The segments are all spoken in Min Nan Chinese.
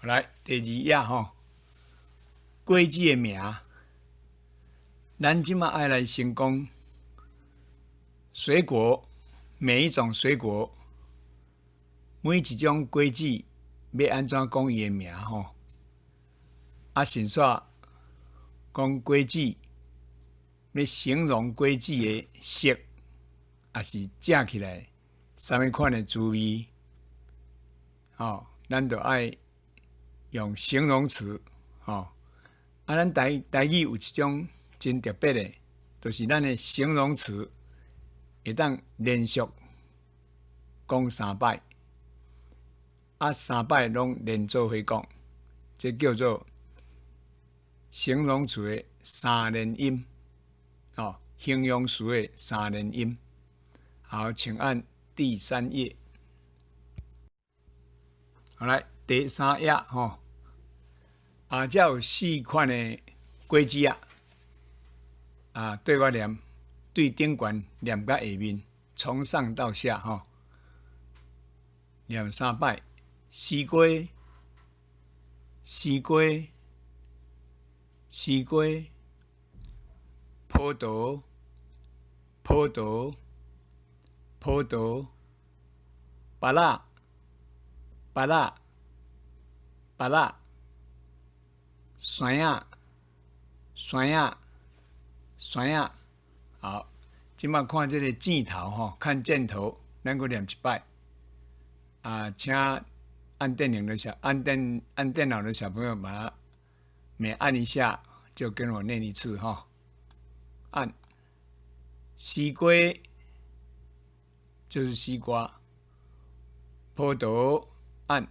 來，第二頁吼，果子的名，咱這馬愛來先講水果，每一種水果，每一種果子欲按怎講伊的名吼？啊，先煞講果子，欲形容果子的色，抑是食起來啥物款的滋味，吼，咱就愛用形容詞，吼。啊，咱台語有一種真特別的，就是咱的形容詞會當連續講三擺，啊，三擺攏連做伙講，這叫做形容詞的三連音，哦，形容詞的三連音。好，請按第三頁。好，來第三頁吼，啊，這有四款的果子啊，啊，對我念，對頂懸念到下面，從上到下吼，念三擺。西瓜，西瓜，西瓜，葡萄，葡萄，葡萄，芭樂，芭樂，芭樂，山仔，山仔，山仔。好，這馬看這个箭頭吼，看箭頭，咱閣念一擺。啊，請按電鈴的小按電按電腦的小朋友，把它每按一下就跟我念一次哈。按西瓜就是西瓜，葡萄按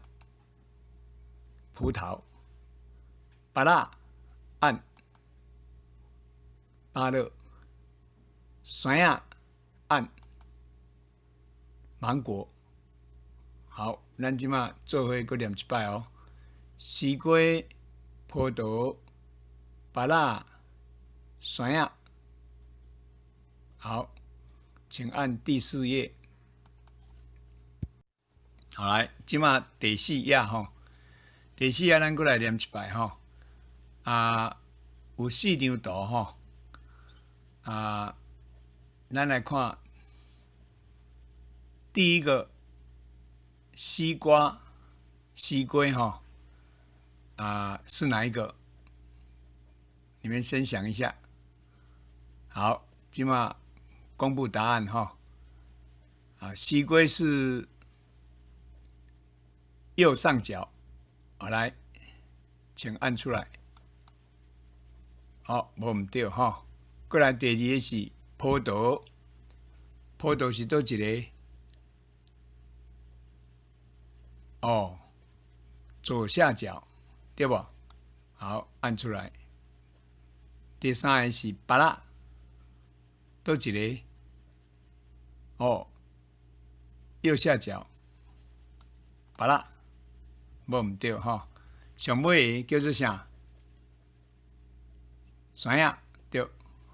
葡萄，芭樂按芭樂，山仔按芒果。好，咱這馬做伙閣念一擺哦。西瓜、葡萄、芭樂、山仔。好，請按第四頁。好來，這馬第四頁吼，第四頁咱閣來念一擺吼。啊，有四張圖吼。啊，咱來看第一個西瓜，西瓜吼，啊，是哪一個？你們先想一下。好，這馬公布答案哈。啊，西瓜是右上角，好來，請按出來。好，無毋對吼。過來第二个是葡萄，葡萄是佗一个？哦，左下角，對無？好，按出來。第三个是芭樂，佗一个？哦，右下角，芭樂，無毋對吼。上尾个叫做啥？山仔，對，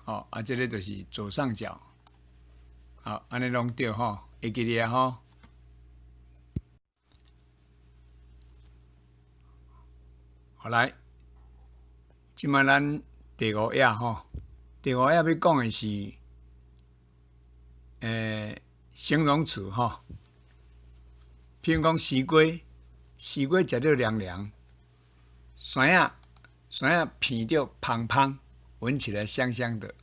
吼，啊，這个就是左上角。好，按呢攏對吼，會記得吼。好來，這馬咱第五頁吼，第五頁欲講的是，形容詞吼。譬如講西瓜，西瓜食著涼涼；山仔，山仔鼻著芳芳，聞起來香香的；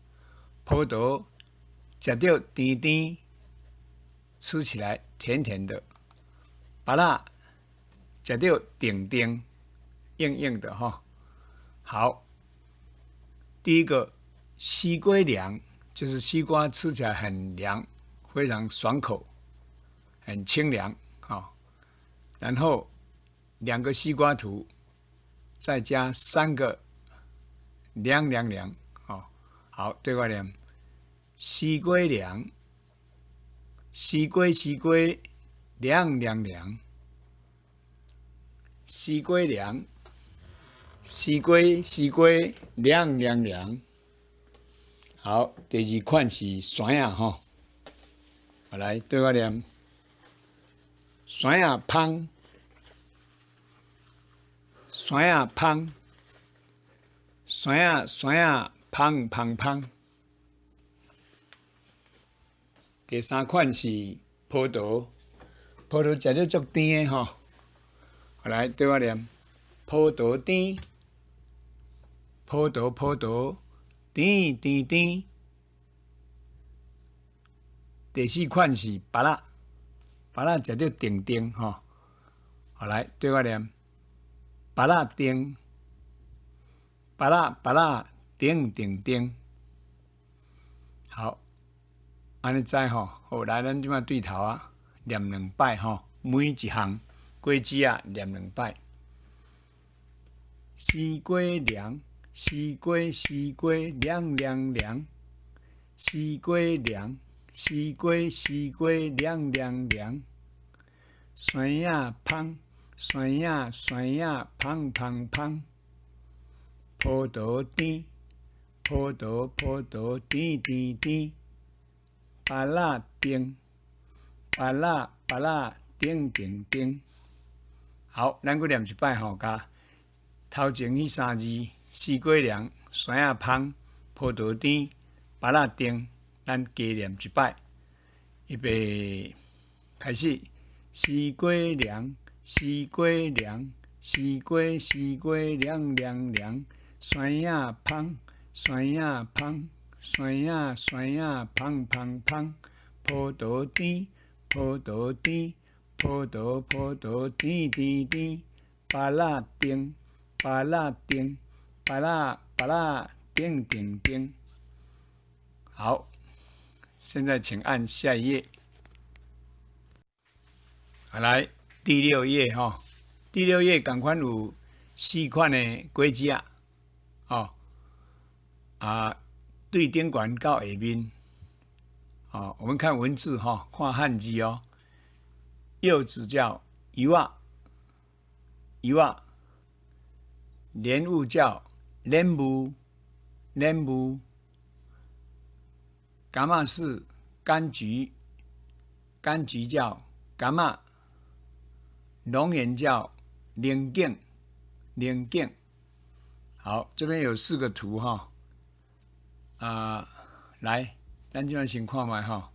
葡萄食著甜甜，吃起來甜甜的；芭樂食著甜甜，硬硬的吼。好，第一個西瓜涼，就是西瓜吃起來很涼，非常爽口，很清涼。好，然後兩個西瓜圖，再加三個涼涼涼。哦，好，對我念西瓜涼，西瓜西瓜涼涼涼，西瓜涼，西瓜西瓜涼涼涼。好，第二款是山仔吼，來對我念山仔芳，酸仔芳，酸仔酸仔芳芳芳。第三款是葡萄，葡萄食著足甜的吼。來，綴我念：葡萄甜，葡萄葡萄甜甜甜。第四款是芭樂，芭樂食著甜甜吼。好，來，綴我念：芭樂甜，芭樂芭樂甜甜甜。好，按呢知吼。好，來，咱這擺對頭仔念兩擺吼，每一項果子仔念兩擺。西瓜涼，西瓜西瓜涼涼涼，西瓜涼，西瓜西瓜涼涼涼。酸仔芳，酸仔酸仔芳芳芳。葡萄甜，葡萄葡萄甜甜甜。芭樂甜，芭樂芭樂甜甜甜。好，咱閣念一擺吼，共頭前彼三字：西瓜涼、酸仔芳、葡萄甜、芭樂甜，咱加念一擺。預備，開始。西瓜涼，西瓜涼，西瓜西瓜涼涼涼。酸仔芳，酸仔芳，酸仔酸仔芳芳芳。葡萄甜，葡萄甜，葡萄葡萄甜甜甜。芭樂甜，芭樂甜，芭樂芭樂甜甜甜。好，現在請按下一頁。好，來第六頁吼，第六頁仝款有四款的果子仔，哦，啊，對頂懸到下面，哦，我們看文字哈，看漢字哦。柚子叫柚仔，柚仔；蓮霧叫蓮霧，蓮霧；柑仔是柑橘，柑橘叫柑仔；龍眼叫龍眼，龍眼。好，這邊有四個圖哈，啊，來，咱這擺先看覓哈。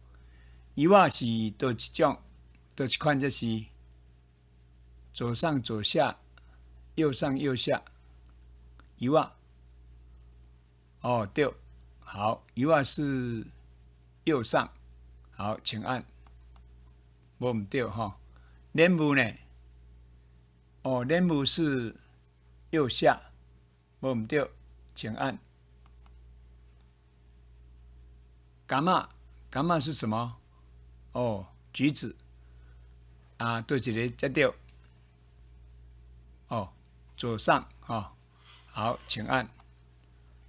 柚仔是佗一種，佗一款，這是左上左下，右上右下，柚仔。哦，對，好，柚仔是右上，好，請按，無毋對哈。蓮霧呢？哦，蓮霧是右下，無毋對，請按。柑仔，柑仔是什麼？哦，橘子。啊，佗一個才對。哦，左上，哈，好，請按。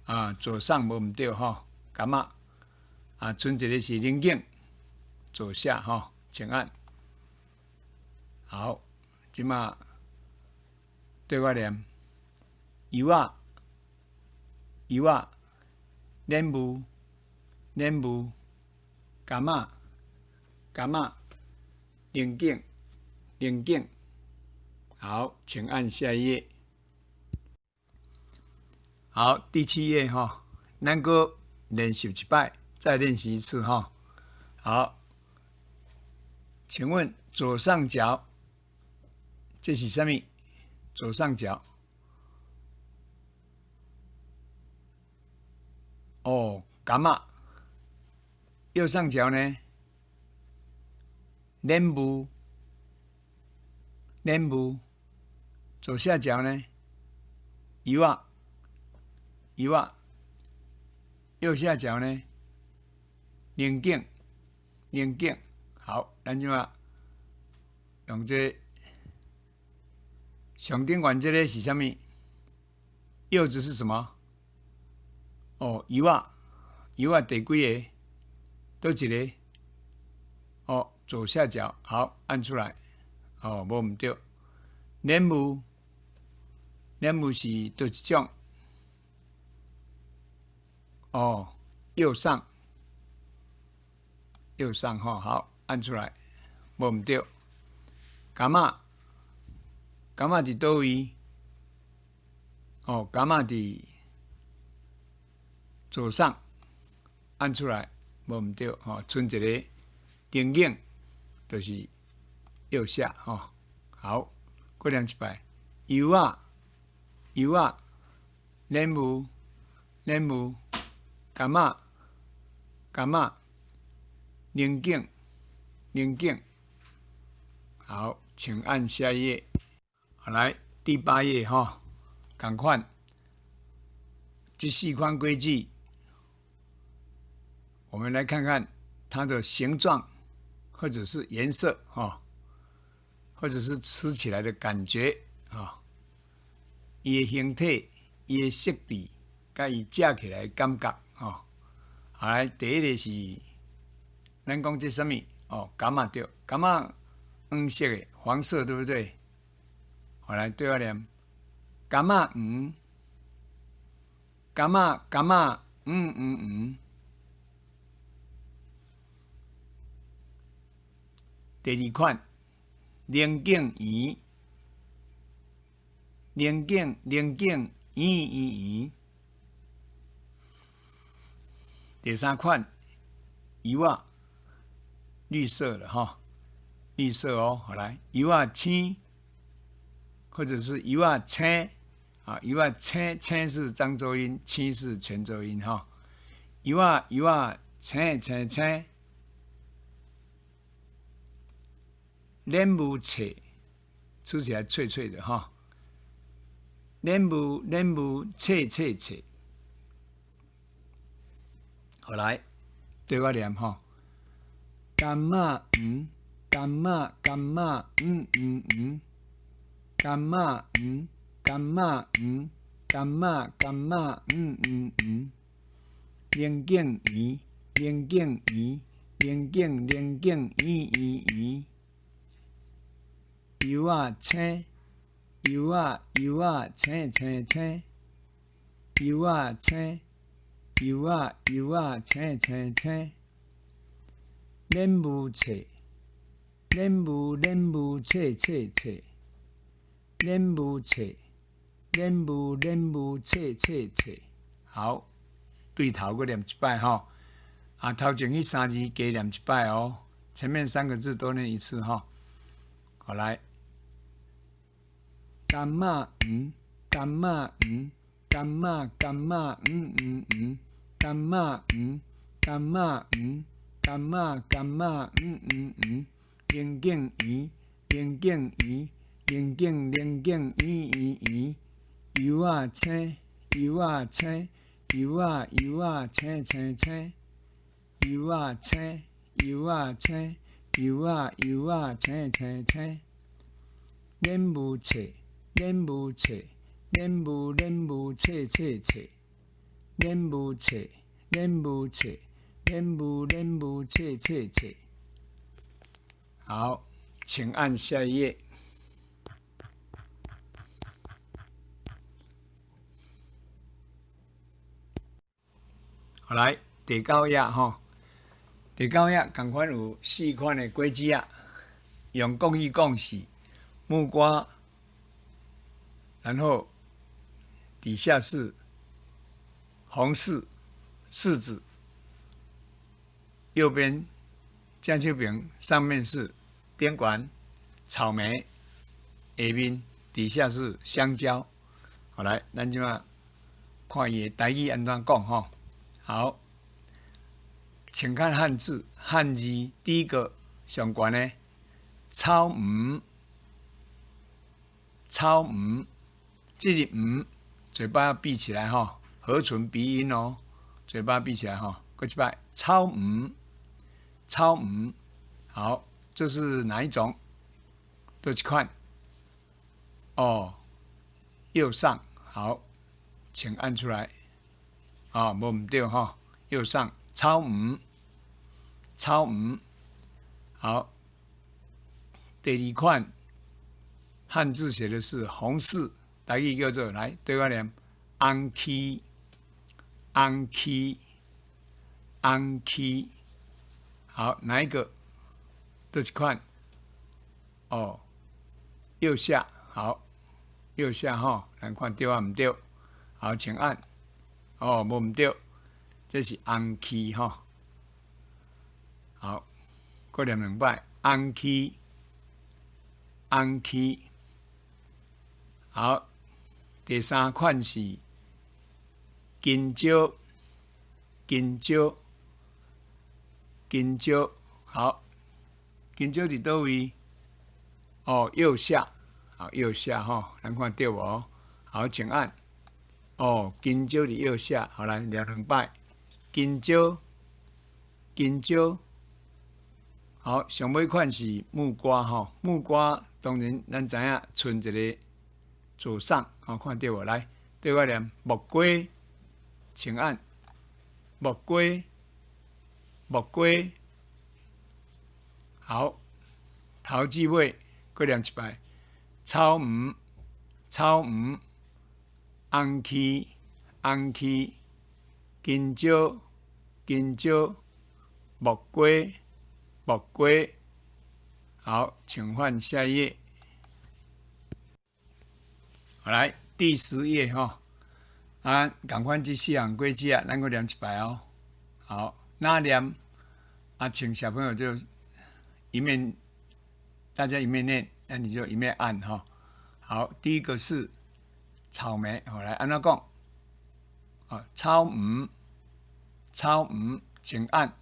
啊，左上無毋對，哈，柑仔。啊，賰一个是龍眼，左下，哈，請按。好，這馬綴我念：柚仔，柚仔，蓮霧，蓮霧，柑仔，柑仔，龍眼，龍眼。好，請按下一頁。好，第七頁哈，咱閣練習一擺，再練習一次哈。好，請問左上角這是啥物？左上角，哦，柑仔。右上角呢？蓮霧，蓮霧。左下角呢？柚仔，柚仔。右下角呢？龍眼，龍眼。好，咱這馬用這個上頂懸這个是啥物？柚子是什麼？哦，柚仔，柚仔第幾个？佗一个？哦，左下角，好，按出來。哦，無毋對。蓮霧，蓮霧是佗一種？哦，右上，右上吼，好，按出來，無毋對。柑仔，柑仔佇佗位？哦，柑仔佇左上，按出來無毋對吼，賰一个龍井，就是右下吼。好，閣念一擺，柚仔，柚仔，蓮霧，蓮霧，柑仔，柑仔，龍井，龍井。好，請按下一頁。來，第八頁吼，仝款，這四款果子，我們來看看它的形狀，或者是顏色，哈，或者是吃起來的感覺，啊，伊的形體、伊的色調，佮伊食起來的感覺，吼。來，第一个是，咱講這啥物？哦，柑仔對，柑仔黃色的，黃色對不對？好，來對我念，柑仔黃，柑仔柑仔黃黃黃。第二款，龍井圓，龍井龍井圓圓圓。第三款，柚仔，綠色的哈，綠色哦，好來，柚仔青，或者是柚仔青，啊，柚仔青，青是漳州音，青是泉州音哈。柚仔柚仔青青青，蓮霧脆，吃起來脆脆的哈。蓮霧蓮霧脆脆脆。好來，對我念吼，柑仔黃，柑仔柑仔黃黃黃，柑仔黃，柑仔黃，柑仔柑仔黃黃黃，龍井圓，龍井圓，龍井龍井圓圓圓，柚仔青，柚仔柚仔青青青，柚仔青。柚仔柚仔青青青，蓮霧脆，蓮霧蓮霧脆脆脆，蓮霧脆，蓮霧蓮霧脆脆脆。好，對頭閣念一擺吼，啊，頭前彼三字加念一擺哦，前面三個字多念一次吼。好來，柑仔黃，柑仔黃，柑仔柑仔黃黃黃。柑仔黃，柑仔黃，柑仔柑仔黃黃黃，龍井圓，龍井圓，龍井龍井圓圓圓，柚仔青，柚仔青，柚仔柚仔青青青，柚仔青，柚仔青，柚仔柚仔青青青，蓮霧脆，蓮霧脆，蓮霧蓮霧脆脆脆。蓮霧脆，蓮霧脆，蓮霧蓮霧脆脆脆。好，請按下一頁。好來，第九頁吼，第九頁仝款有四款的果子仔，用國語講是木瓜，然後底下是紅柿、柿子，右邊正手爿上面是頂懸、草莓，下面底下是香蕉。好來，咱這馬看伊的台語按怎講吼。好，請看漢字，漢字第一個上懸的草莓，草莓，這個毋嘴巴要閉起來吼。合唇鼻音哦，嘴巴閉起來哈，閣一擺，草莓，草莓，好，這是哪一種？佗一款？哦，右上，好，請按出來。啊，無毋對哈，右上，草莓，草莓，好，第二款漢字寫的是紅柿，台語叫做來對我念，紅柿。紅柿，紅柿，好，哪一個？佗一款？哦，右下，好，右下吼，咱看對抑毋對？好，請按。哦，無毋對，這是紅柿吼。好，閣念兩擺，紅柿，紅柿。好，第三款是香蕉，香蕉，香蕉。好，香蕉佇佗位？哦，右下，好，右下吼，咱看對無？好，請按。哦，香蕉佇右下，好，來念兩擺，香蕉，香蕉。好，上尾款是木瓜吼，木瓜當然咱知影，賰一個左上，好，看著無？來，綴我念木瓜，請按木瓜，木瓜。好，頭至尾閣念一擺，草莓，草莓，紅柿，紅柿，香蕉，香蕉，木瓜，木瓜。好，請換下一頁。好，來第10頁吼，啊，仝款這四項果子啊，咱閣念一擺哦。好，哪念？啊，請小朋友就一面大家一面念，那你就一面按哈。好，第一個是草莓，好，來按怎講？啊，草莓，草莓，請按。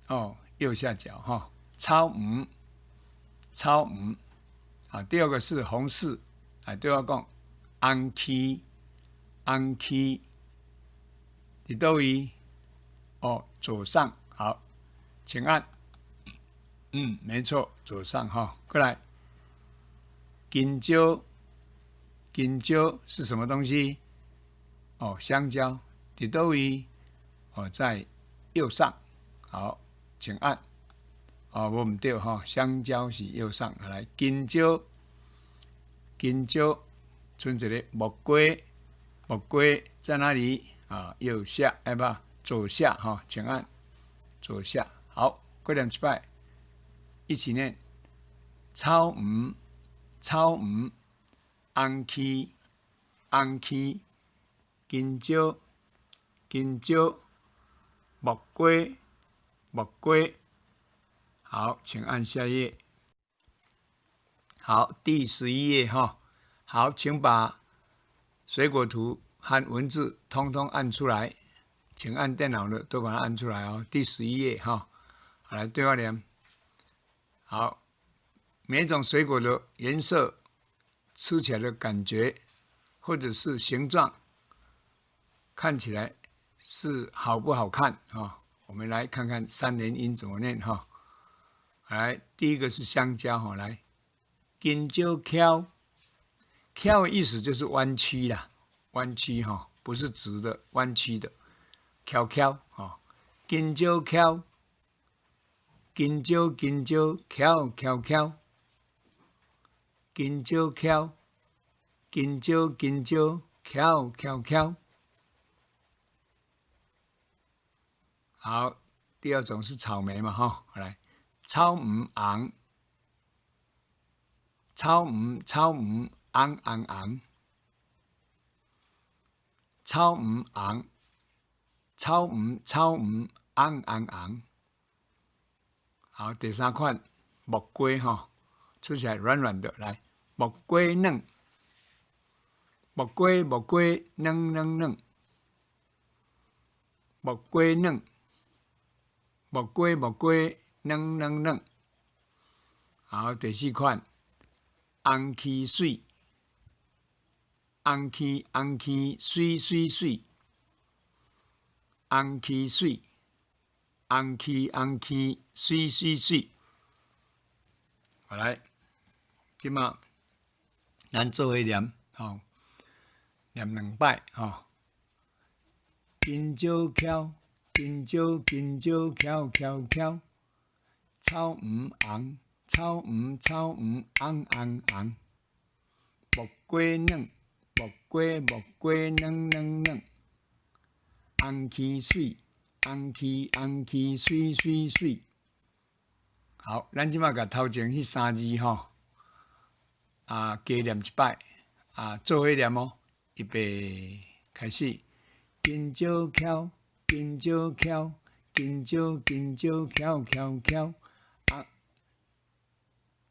哦，右下角哈，草莓，草莓。啊，第二個是紅柿，來綴我講，紅柿，紅柿，佇佗位？哦，左上，好，請按。嗯，沒錯，左上哈，過來。香蕉，香蕉是什麼東西？哦，香蕉，佇佗位？哦，在右上，好，請按。哦，無毋對吼，香蕉是右上，來，香蕉，香蕉，賰一個木瓜，木瓜在哪裡？啊，右下，哎不，左下哈，請按左下。好，閣念一擺，一起念：草莓，草莓，紅柿，紅柿，香蕉，香蕉，木瓜，木瓜。好，請按下一頁。好，第11頁哈。好，請把水果圖和文字通通按出來。請按電腦的都把它按出來哦。第十一頁哈，好，來綴我念。好，每種水果的顏色、吃起來的感覺，或者是形狀，看起來是好不好看啊？我們來看看三連音怎麼念哈。來，第一個是香蕉哈，來，香蕉翹，翹的意思就是彎曲啦，彎曲哈，不是直的，彎曲的，翹翹哈，香蕉翹，香蕉香蕉翹翹翹，香蕉翹，香蕉香蕉翹翹翹。好，第二種是草莓嘛哈，來。草莓紅，草莓草莓紅紅紅，草莓紅，草莓草莓紅紅紅。好，第三款木瓜哈，吃起來軟軟的，來，木瓜軟，木瓜木瓜軟軟軟，木瓜軟，木瓜木瓜軟軟軟。好，第四款紅柿媠，紅柿紅柿媠媠媠，紅柿媠，紅柿紅柿媠媠媠。好，來，這馬咱做伙念，吼，念兩擺，吼。香蕉翹，香蕉香蕉翹翹翹，草莓紅，草莓草莓紅紅紅，木瓜軟，木瓜木瓜軟軟軟，紅柿媠，紅柿紅柿媠媠媠。好，咱這馬共頭前彼三字吼，啊，加念一擺，啊，做伙念哦，預備開始。香蕉翹，香蕉翹，香蕉香蕉翹翹翹。啊，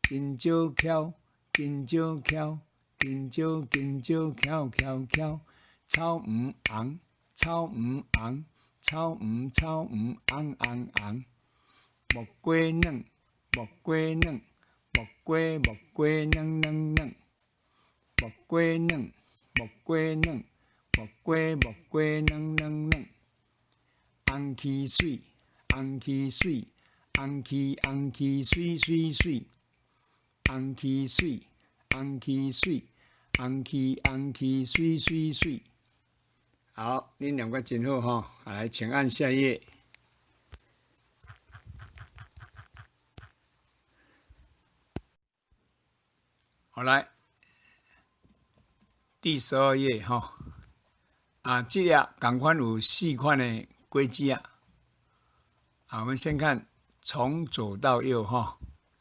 香蕉翹，香蕉翹，香蕉香蕉翹翹翹。草黃紅，草黃紅，草黃草黃紅紅紅。木瓜軟，木瓜軟，木瓜木瓜軟軟軟。木瓜軟，木瓜軟，木瓜木瓜軟軟軟。紅起媠，紅起媠，紅起紅起媠媠媠。紅起媠，紅起媠，紅起紅起媠媠媠。好，恁兩個真好吼，來，請按下一頁。好來，第12頁吼，啊，這個仝款有四款的果子啊。啊，我們先看從左到右哈，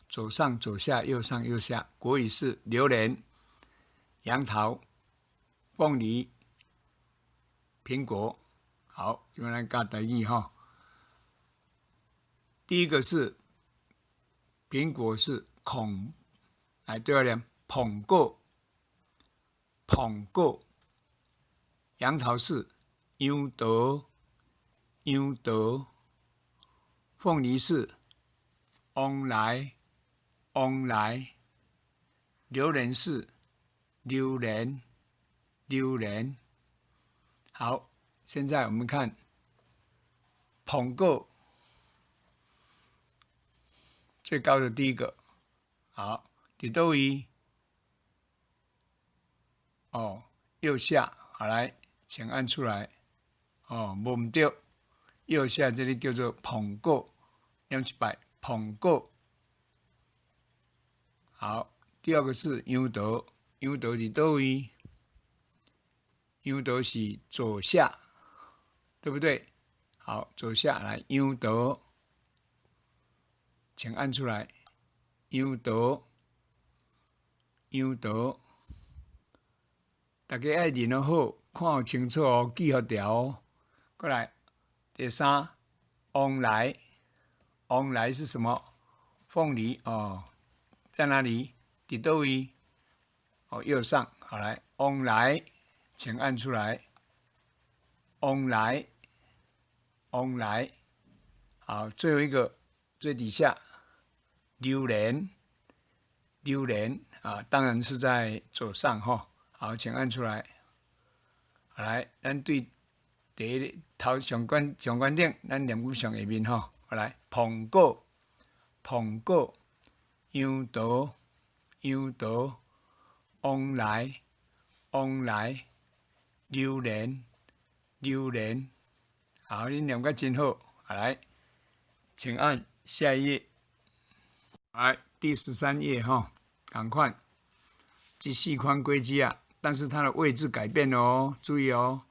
左上左下，右上右下。國語是榴蓮、楊桃、鳳梨、蘋果。好，這邊來教台語哈。第一個是蘋果是孔，來對我念蘋果，蘋果。楊桃是楊桃，楊桃。鳳梨是旺來，旺來。榴蓮是榴蓮，榴蓮。好，現在我們看蘋果最高的第一個，好，佇佗位？哦，右下，好來，請按出來。哦，無毋對，右下這裡叫做蘋果，念一擺，蘋果。好，第二個是楊桃，楊桃佇佗位？楊桃是左下，對不對？好，左下來，楊桃，請按出來，楊桃，楊桃。大家愛認得好，看清楚哦，記予牢哦。過來，第三，旺來，旺來是什麼？鳳梨哦，在哪裡？佇佗位？哦，右上，好來，旺來，請按出來，旺來，旺來，好，最後一個最底下，榴蓮，榴蓮啊，當然是在左上哈。好，請按出來。好來，咱對第一頭上懸上懸頂，咱念佇上下面吼。好來，蘋果，蘋果，楊桃，楊桃，旺來，旺來，榴蓮，榴蓮。好，恁念甲真好。好來，請按下一頁。來，第13頁哈，仝款，這四款果子啊。但是它的位置改變了哦，注意哦，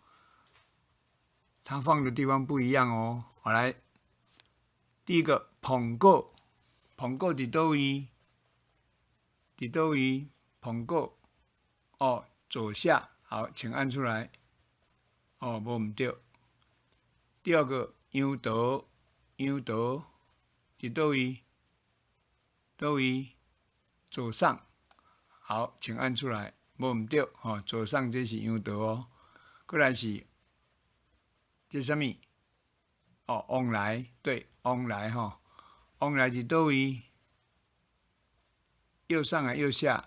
它放的地方不一樣哦。好來，第一個蘋果，蘋果佇佗位？佇佗位？蘋果，哦，左下，好，請按出來。哦，無毋對。第二個楊桃，楊桃，佇佗位？佗位？左上，好，請按出來。無毋對，吼，左上這是楊桃哦。過來是這啥物？哦，旺來，對，旺來吼，旺來佇佗位？右上啊，右下？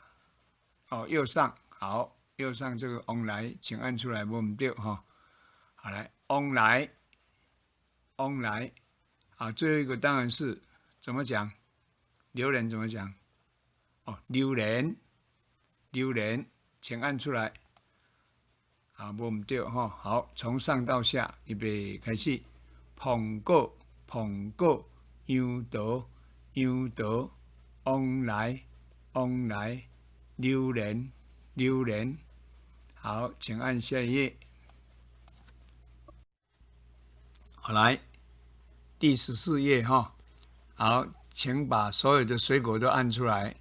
哦，右上，好，右上這個旺來，請按出來，無毋對吼。好來，旺來，旺來，啊，最後一個當然是怎麼講？榴蓮怎麼講？哦，榴蓮，榴蓮。請按出來，啊，無毋對吼。好，從上到下，預備開始。蘋果，蘋果，楊桃，楊桃，旺來，旺來，榴蓮，榴蓮。好，請按下一頁。好，來，第14頁哈。好，請把所有的水果都按出來，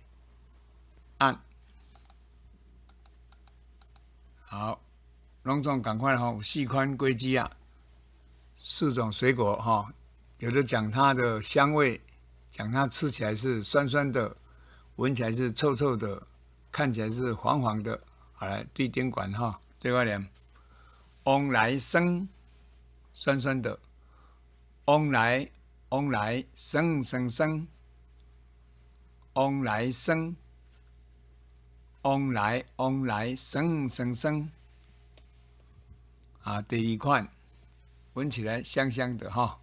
按。好，攏總仝款吼，有四款果子仔，四種水果哈，有的講它的香味，講它吃起來是酸酸的，聞起來是臭臭的，看起來是黃黃的。好，來對頂懸哈，對我念，旺來酸，酸酸的，旺來旺來酸酸酸，旺來酸，旺來旺來酸酸酸。啊，第二款，聞起來香香的哈，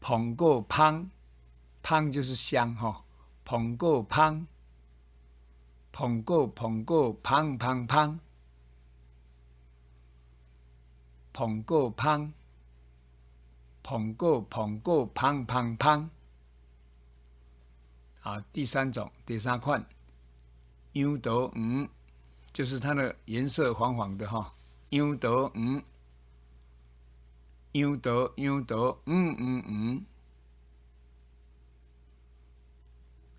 蘋果芳，芳就是香哈，蘋果芳，蘋果蘋果芳芳芳，蘋果芳，蘋果蘋果芳芳芳。啊，第三種，第三款，楊桃黃，就是它的顏色黃黃的哈。楊桃黃，楊桃楊桃黃黃黃，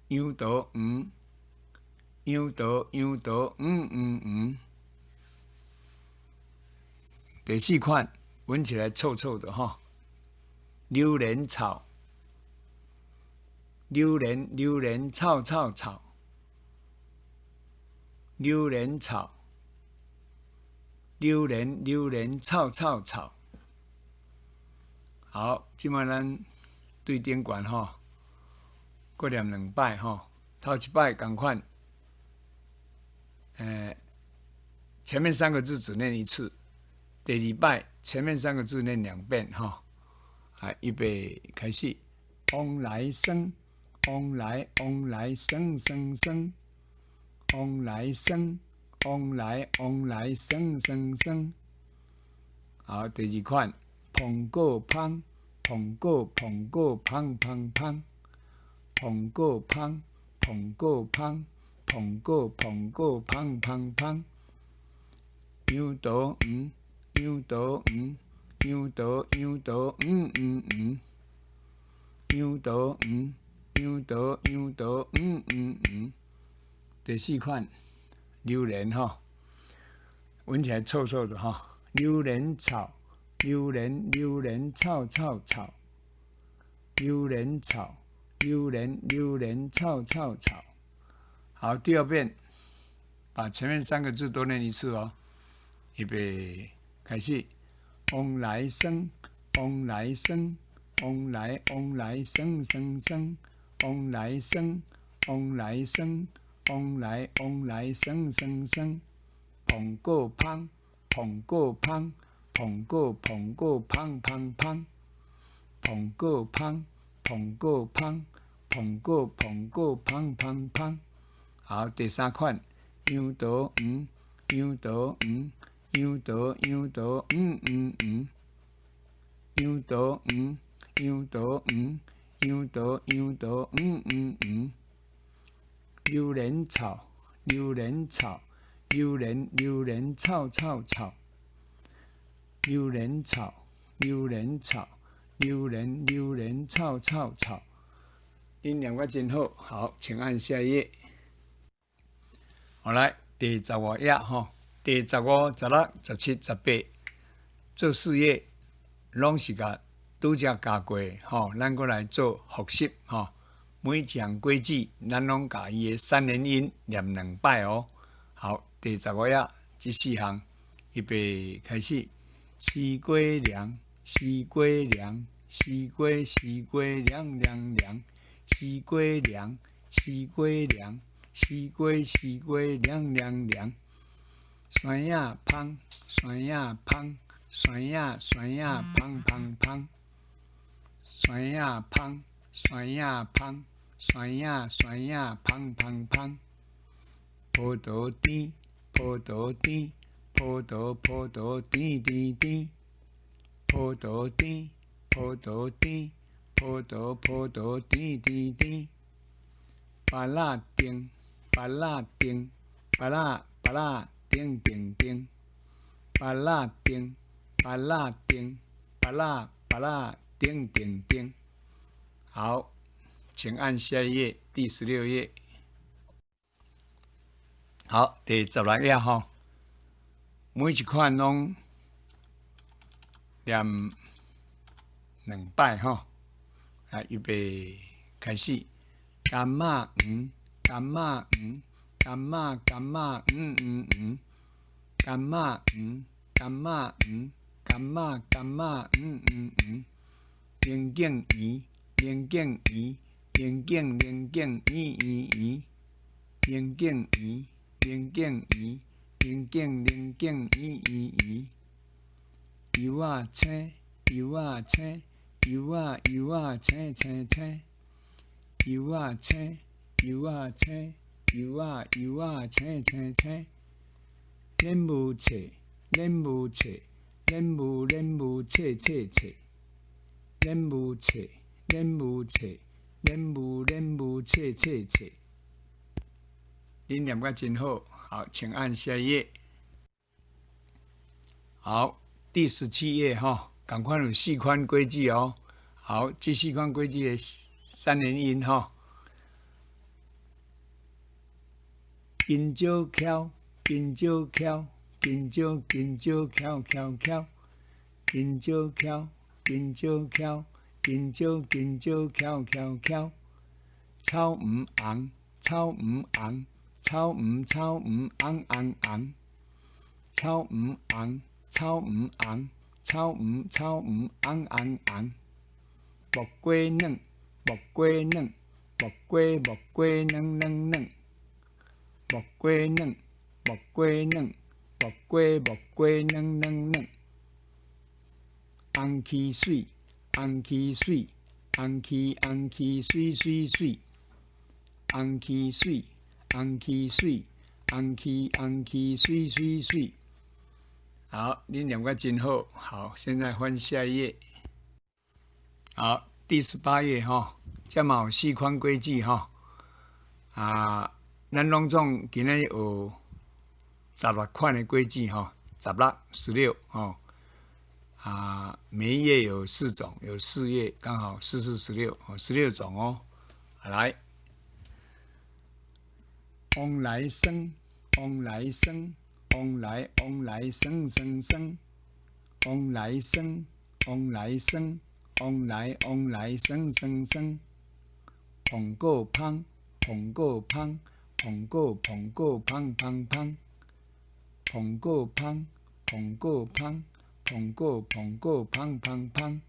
楊桃黃，楊桃楊桃黃黃黃。第四款，聞起來臭臭的哈，榴蓮臭，榴蓮榴蓮臭臭臭，榴蓮臭。榴蓮榴蓮臭臭臭。好，這擺咱對頂懸吼，閣念兩擺吼，頭一擺仝款，前面三個字只念一次，第二擺前面三個字念兩遍吼。啊，預備開始，旺來酸，旺來旺來酸酸酸，旺來酸。旺來旺來酸酸酸。好，第二款，蘋果芳，蘋果蘋果芳芳芳，蘋果芳，蘋果芳，蘋果蘋果芳芳芳。楊桃黃，楊桃黃，楊桃楊桃黃黃黃，楊桃黃，楊桃楊桃黃黃黃。第四款，榴蓮吼，聞起來臭臭的哈。榴蓮臭，榴蓮榴蓮臭臭臭，榴蓮臭，榴蓮榴蓮臭臭臭。好，第二遍，把前面三個字多念一次哦。預備，開始。旺來酸，旺來酸，旺來旺來酸酸酸，旺來酸，旺來酸。旺來旺來酸酸酸，蘋果芳，蘋果芳，蘋果蘋果芳芳芳，蘋果芳，蘋果芳，蘋果蘋果芳芳芳。好，第三款，楊桃黃，楊桃黃，楊桃楊桃黃黃黃，楊桃黃，楊桃黃，楊桃楊桃黃黃黃。榴蓮臭，榴蓮臭，榴蓮榴蓮臭臭臭，榴蓮臭，榴蓮臭，榴蓮榴蓮臭臭臭。恁念得真好，好，請按下一頁。好，來第十五頁吼，第十五、十六、十七、十八，這四頁攏是共拄才教過吼，咱閣來做複習吼。每一項果子，咱攏共伊的三連音念兩擺哦。好，第十五頁這四項，預備開始。西瓜涼，西瓜涼，西瓜西瓜涼涼涼，西瓜涼，西瓜涼，西瓜西瓜涼涼涼。酸仔芳，酸仔芳，酸仔酸仔芳芳芳，酸仔芳，酸仔芳，酸仔酸仔芳芳芳。葡萄甜，葡萄甜，葡萄葡萄甜甜甜，葡萄甜，葡萄甜，葡萄葡萄甜甜甜。芭樂甜，芭樂甜，芭樂芭樂甜甜甜，芭樂甜，芭樂甜，芭樂芭樂甜甜甜。好，請按下一頁，第16頁。好，第十六頁吼，每一款攏念兩擺吼。啊，預備開始。柑仔黃，柑仔黃，柑仔柑仔黃黃黃，柑仔黃，柑仔黃，柑仔柑仔黃黃黃。龍井圓，龍井圓，龍井龍井圓圓圓，龍井圓，龍井圓，龍井龍井圓圓圓。柚仔青，柚仔青，柚仔柚仔青青青，柚仔青，柚仔青，柚仔柚仔青青青。蓮霧冊，蓮霧冊，蓮霧蓮霧冊冊冊，蓮霧冊，蓮霧冊，蓮霧蓮霧冊冊冊。恁念甲真好，好，請按下一頁。好，第17頁吼，仝款有四款果子哦。好，這四款果子的三連音吼。香蕉巧，香蕉巧，香蕉香蕉巧巧巧，香蕉巧，香蕉巧，香蕉香蕉巧巧巧。草毋紅，草毋紅，草毋草毋紅紅紅，草毋紅，草毋紅，草毋草毋紅紅紅。木瓜軟，木瓜軟，木瓜木瓜軟軟軟，木瓜軟，木瓜軟，木瓜木瓜軟軟軟。紅起媠，紅起媠，紅起紅起媠媠媠，紅起媠，紅起媠，紅起紅起媠媠媠。好，恁念甲真好。好，現在翻下一頁。好，第18頁吼，這嘛有四款果子吼。啊，咱攏總今仔日學十六款的果子吼，十六、十六吼。啊，每一頁有四種，有四頁，剛好四四十六，哦，16種哦。來，旺來酸，旺來酸，旺來旺來酸酸酸，旺來酸，旺來酸，旺來旺來酸酸酸。蘋果芳，蘋果芳，蘋果蘋果芳芳芳，蘋果芳，蘋果芳，蘋果蘋果芳芳芳。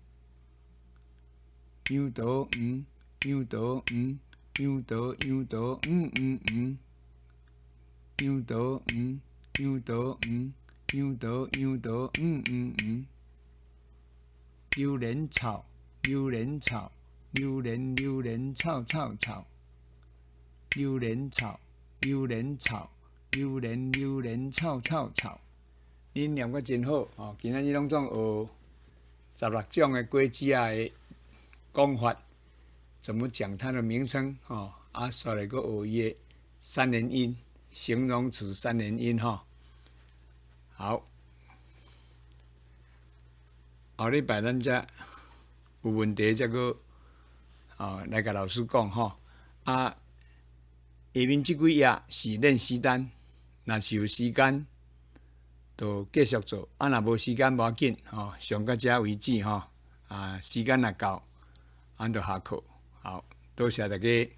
楊桃黃，楊桃黃，楊桃楊桃黃黃黃，楊桃黃，楊桃黃，楊桃楊桃黃黃黃。榴蓮臭，榴蓮臭，榴蓮榴蓮臭臭臭，榴蓮臭，榴蓮臭，榴蓮榴蓮臭臭臭。恁念甲真好哦！今仔日攏總學十六種的果子仔的講法，怎麼講它的名稱吼？啊，煞來閣學伊的三連音，形容詞三連音吼。好，後禮拜咱才有問題才閣哦來共老師講吼。啊，下面這幾頁是練習單，若是有時間，就繼續做。啊，若無時間無要緊吼，上到遮為止吼。啊，時間若夠，咱就下課。好，多謝大家。